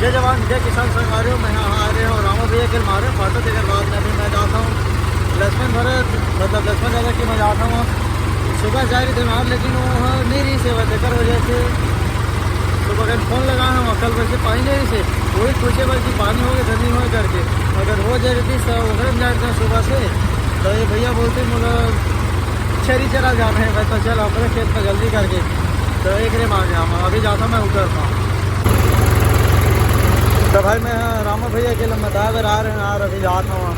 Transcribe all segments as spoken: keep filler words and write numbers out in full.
जय जवान, जय किसान संगवारी हो। मैं यहाँ आ रहे हूँ रामा भैया के मारे फोटो, तेकर बाद में अभी मैं जाता हूँ लक्ष्मण भरत, मतलब लक्ष्मण दादा के मैं जाता हूँ। सुबह जा रही थी यार, लेकिन वो नहीं रही सेवा, तेकर वजह से सुबह कहीं फोन लगा है, कल वैसे पानी नहीं रही से, वही पूछे बल्कि पानी हो गया धनी हो करके। अगर हो जाए रही तो ओकरे में जाए थे सुबह से, तो ये भैया बोलते मतलब छेरी चरा जाना है भाई, तो चल अपने खेत में जल्दी करके, तो एक रे मार गया। मैं अभी जाता हूँ, मैं उतर पाऊँ। तो भाई मैं रामा भैया के लिए बताए बर आ रहे हैं यार, अभी जाता हूँ।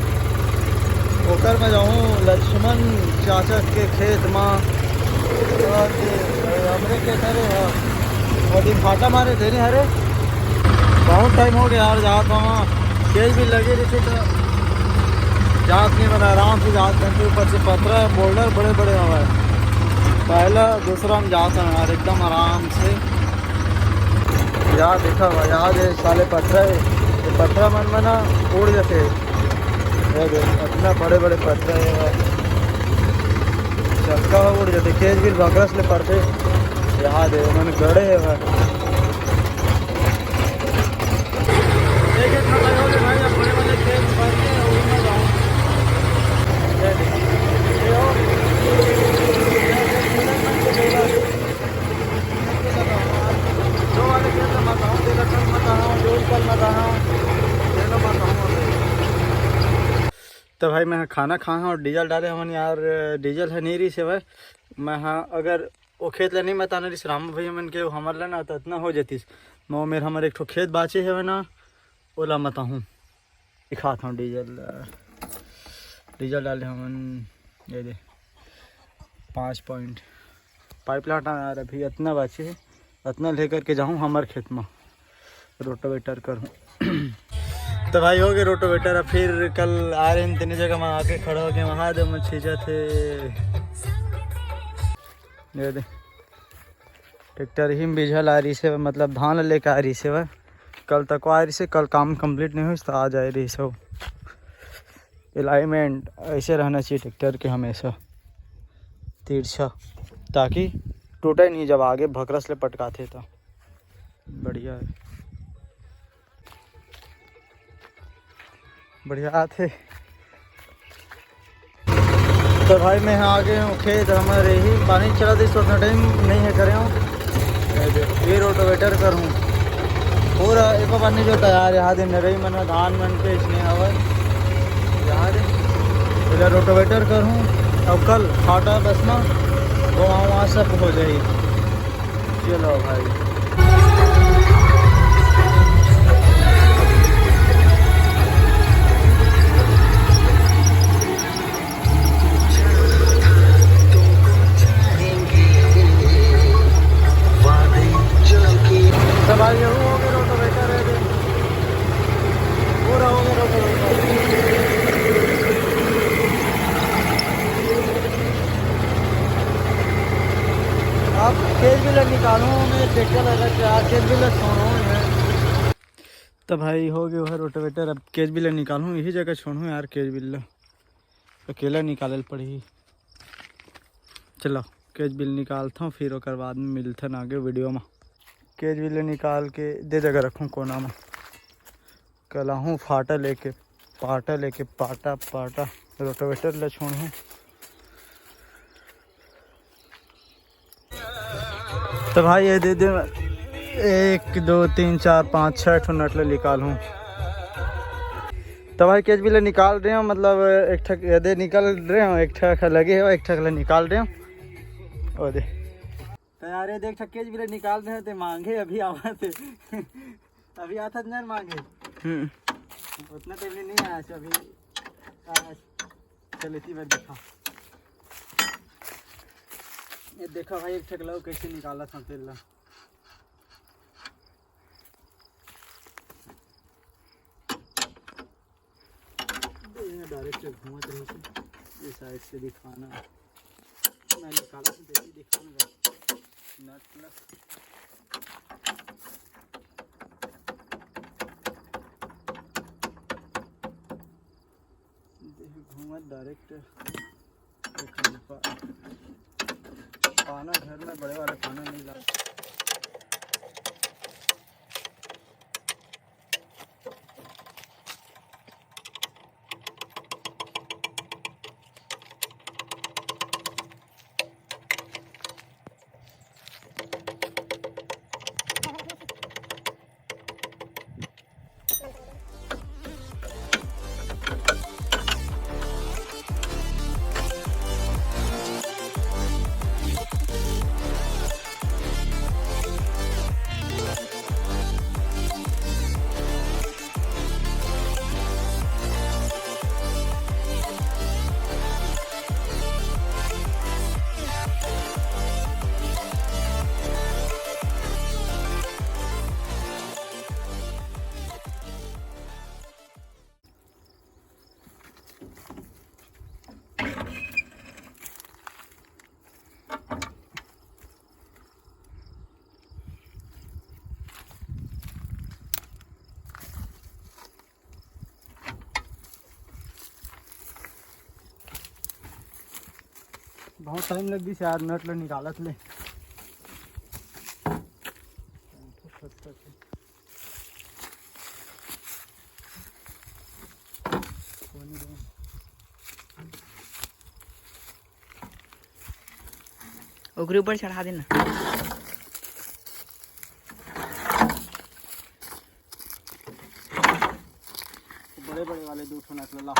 ओकर में जाऊँ लक्ष्मण चाचा के खेत में। और ये हमरे खेत हरे, हाँ। और ये फाटा मारे देने हरे। बहुत टाइम हो गया यार, जात हवा। तेज भी लगे रही थी तो जात नहीं बना, आराम से जात करते। ऊपर से पथरा है, बोल्डर बड़े बड़े हवा है। पहला दूसरा हम जात हैं यार, एकदम आराम से। यार देखा हुआ, यार ये साले पथरा है, ये पथरा मन में ना उड़ जाते हैं। ये देख, इतना बड़े बड़े पथरा है यार, चक्का उड़ जाते। केज भी भकरस ले पड़ते। यहाँ दे, मन गड़े है भाई। तो भाई मैं खाना खाए हँव और डीजल डाले हवन यार, डीजल ह नहीं रहिस हे भाई। मैं ह अगर वो खेत ला नहीं मताना रहिस राम भैया मन के, वो हमर ला ना, तो इतना हो जतिस। मैं मेर हमर एक ठो खेत बाचे हवे ना, ओला मताहूँ। दिखात हूँ डीजल, डीजल डाले हमन, ये दे पाँच पॉइंट। पाइप ला हटाना यार, अभी इतना बाचे हे, इतना लेकर के जाऊँ हमर खेत में रोटावेटर करूँ। तो भाई हो गए रोटावेटर, अब फिर कल आ रहे हैं, इतनी जगह में आके खड़ा हो गए, वहाँ दे मत छींचा थे। ये दे ट्रैक्टर ही में बीजा ला रही से, मतलब धान लेके आ रही से। कल तक आ रही से, कल काम कंप्लीट नहीं हुई तो आ जाए रही से। अलाइनमेंट ऐसे रहना चाहिए ट्रैक्टर के हमेशा तिरछा, ताकि टूटे नहीं जब आगे भकरस ले पटकाथे तो। बढ़िया है, बढ़िया आथे। तो भाई मैं आ गए हूँ खेत, हमारे ही पानी चला दी, उतना टाइम नहीं है करे हूँ। ये रोटावेटर करूँ पूरा एक पानी जो तैयार है, यहाँ दिन रही मन धान मन के इसने हवा यहाँ दिन पहले रोटावेटर करूँ। अब कल फाटा बस में वहाँ वहाँ सब हो जाए। चलो भाई। तो भाई ये हो गया रोटावेटर है, पूरा हो गया रोटावेटर। आप केज भी लग निकालूँ मैं, ट्रैक्टर लगा के आ केज भी लग छोड़ूँ मैं। तो भाई हो गया है रोटावेटर, अब केज भी लग निकालूँ, यही जगह छोड़ूँ यार केज भी लग। अकेला निकाले पड़ही। चलो, केज बिल निकालथों, फिर ओकर बाद में मिलथन आगे वीडियो में। केज बिल निकाल के दे जगह रखूँ कोना में। कल आहूँ फाटा लेके, पाटा लेके, पाटा, पाटा, रोटावेटर ले छोड़हूँ। तो भाई ये दे दे, एक, दो, तीन, चार, पाँच, छः ठो नट ले निकालहूँ। तो भाई केज बिल निकाल रहे हो, मतलब एक ठक ये दे निकाल रहे हो, एक ठक लगे हो, एक ठक ले निकाल रहे हो। ओ दे। तो यार ये देख ठक केज बिल निकाल रहे हो, ते मांगे अभी आवा थे। अभी आता न मांगे। हम्म। उतना टाइम नहीं आया अभी। आ, चल इतनी बार दिखा। ये देखा भाई एक ठक लव कैसे निकाला था तेल ला। डायरेक्ट घूमत रही से, ये साइड से दिखाना। मैं निकाला तो देखिए, दिखाऊंगा। नट प्लस। देखिए, घूमत डायरेक्ट। पाना घर में बड़े वाले पाना नहीं ला। बहुत टाइम लग गई यार, नट ल निकालत ले। ओकरे ऊपर चढ़ा देना। बड़े बड़े वाले दो ठो नट ला।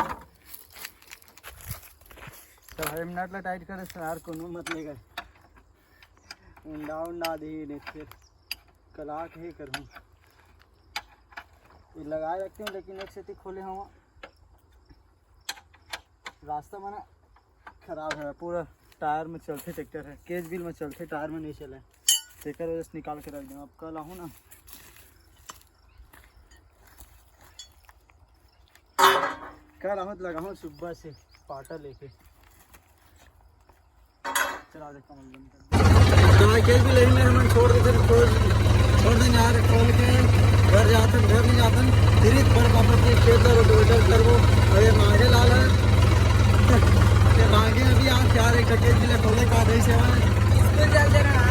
तो भाई, नट ला टाइट करे से यार कोनो मत लेगा। उंडा उंडा दी नहीं फिर कला के ही करूँ। ये लगाए रखते हैं, लेकिन एक सेती खोले हम, रास्ता मना खराब है, पूरा टायर में चलते ट्रैक्टर है, केज बिल में चलते, टायर में नहीं चले, तेकर वजह से निकाल के रख दें। अब कल आहूँ ना, कल आहूँ तो लगाहूँ सुबह से पाटा लेके। चला दे कमल बंद कर। तो भाई, केज बिल यही में हमन छोड़ देते, खोल, छोड़ देंगे यार, खोल के घर जातन, घर नहीं जातन, फिर इस बड़ पापा के खेत का रोटावेटर करबो। और ये मांगे लाल है, ये मांगे अभी आज यार एक केज बिल खोले का दे से भाई। स्कूल चल दे रहा।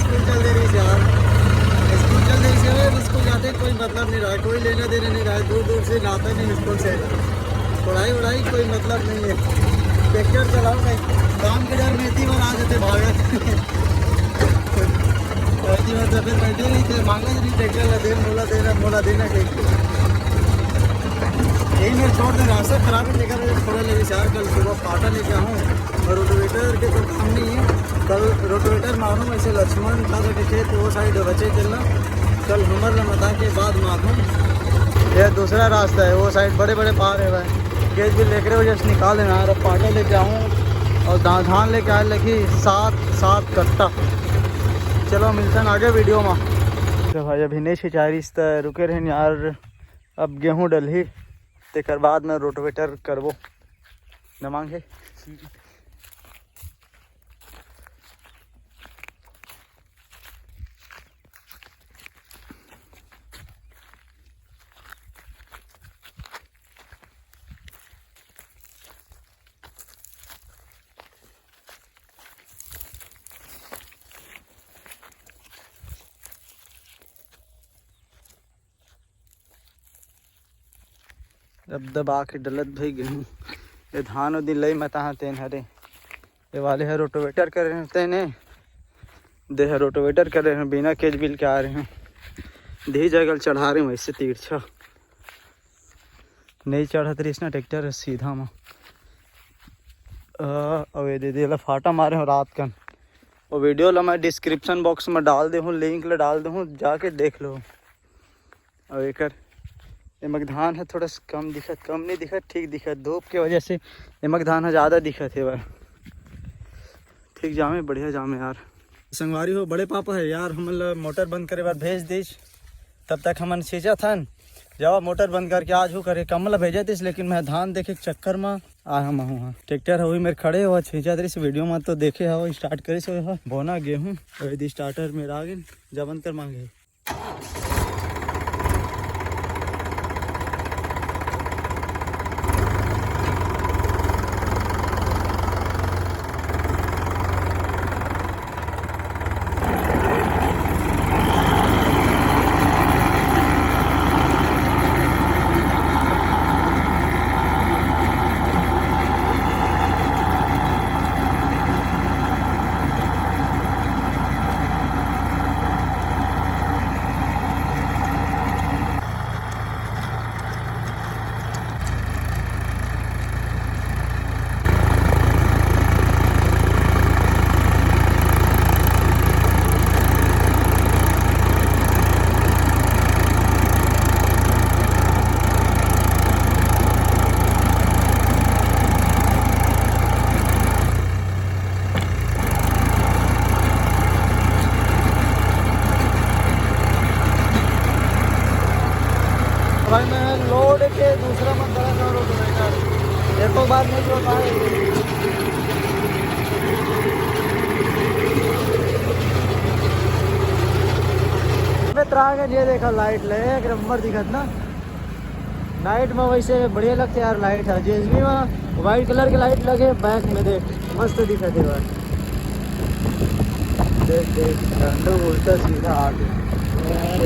स्कूल चल दे रही से यार, स्कूल चल दे रही से भाई, स्कूल जाते कोई मतलब नहीं रहा, कोई लेना देना नहीं रहा, दूर दूर से नाता नहीं स्कूल से। पढ़ाई वढ़ाई कोई मतलब नहीं है, ट्रैक्टर चलाओ भाई, काम के डर में इतनी बार आ जाते भागत। इतनी बार तो फिर बैठे नहीं थे, मांगा नहीं ट्रैक्टर ला दे, मोला देना, मोला देना कहीं। यही मैं छोड़ दे, रास्ता खराब है, लेकर मुझे थोड़ा लगे यार, कल सुबह पाटा लेके आऊँ। और रोटावेटर के तो काम नहीं है, कल रोटावेटर मारूँ। वैसे लक्ष्मण था तो खेत वो साइड बचे चलना, कल हमर ला मता के बाद मारूँ। ये दूसरा रास्ता है, वो साइड बड़े बड़े पार है भाई। केज बिल लेकर वजह से निकाल देना यार। अब पाटा लेके आऊँ और धा-, धान लेके आए लगी सात, सात कट्टा। चलो मिलते हैं आगे वीडियो में। तो भाई, अभी नहीं सिंचाई रिस त रुके रहन यार, अब गेहूँ डलही, तेकर बाद में रोटावेटर करबो। न मांगे। अब दबा के डलत भई गेहूँ। ये धान ओ दिन लई मता हा तेन हरे। ये वाले ह रोटावेटर करे हैं तेने। दे ह रोटावेटर करे हैं, बिना केज बिल के आ रहे हैं। दे जगल चढ़ा रहे हैं वैसे तिरछा। नहीं चढ़त रहिस ना ट्रैक्टर ह सीधा म। अ, अब ये दे दे ला फाटा मारे हो रात कन। वो वीडियो ला मैं डिस्क्रिप्शन बॉक्स में डाल दे हूँ, लिंक ला डाल दे हूँ, जाके देख लो। अउ एकर एमक धान ह थोड़ा सा कम दिखत, कम नहीं दिखत, ठीक दिखत। धूप के वजह से एमक धान ह ज़्यादा दिखत हे। ठीक जामे, बढ़िया जामे यार। संगवारी हो, बड़े पापा है यार, हमन ला मोटर बंद करे बर भेज दिस। तब तक हमन सींचत हन। जावा मोटर बंद करके आज हूँ करे कमला भेजे दिस, लेकिन मैं धान देखे के चक्कर में आ हम हूँ। हाँ, ट्रैक्टर ह वही मेर खड़े हुआ सींचत रहिस। वीडियो में तो देखे हो, स्टार्ट करिस हो बोना गेहूँ। अउ यदि स्टार्टर मेर आ गे, जा बंद कर मांगे। भाई, मैं लोड के दूसरा मन तरह का रोक रहेगा, एको बार नहीं जो पाए। मैं त्रागे ये देखा लाइट ले, एक नंबर दिखत ना। लाइट में वैसे बढ़िया लगथे यार, लाइट ह जेएसबी में व्हाइट कलर के लाइट लगे, बैक में देख मस्त दिखत हे भाई। देख देख, डंडो उल्टा सीधा आगे,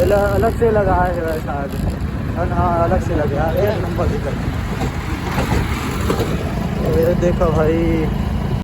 एला अलग से लगाए हे वैसा आगे। हाँ, अलग से लगे यार, एक नंबर दिखत हे। ये देखो भाई,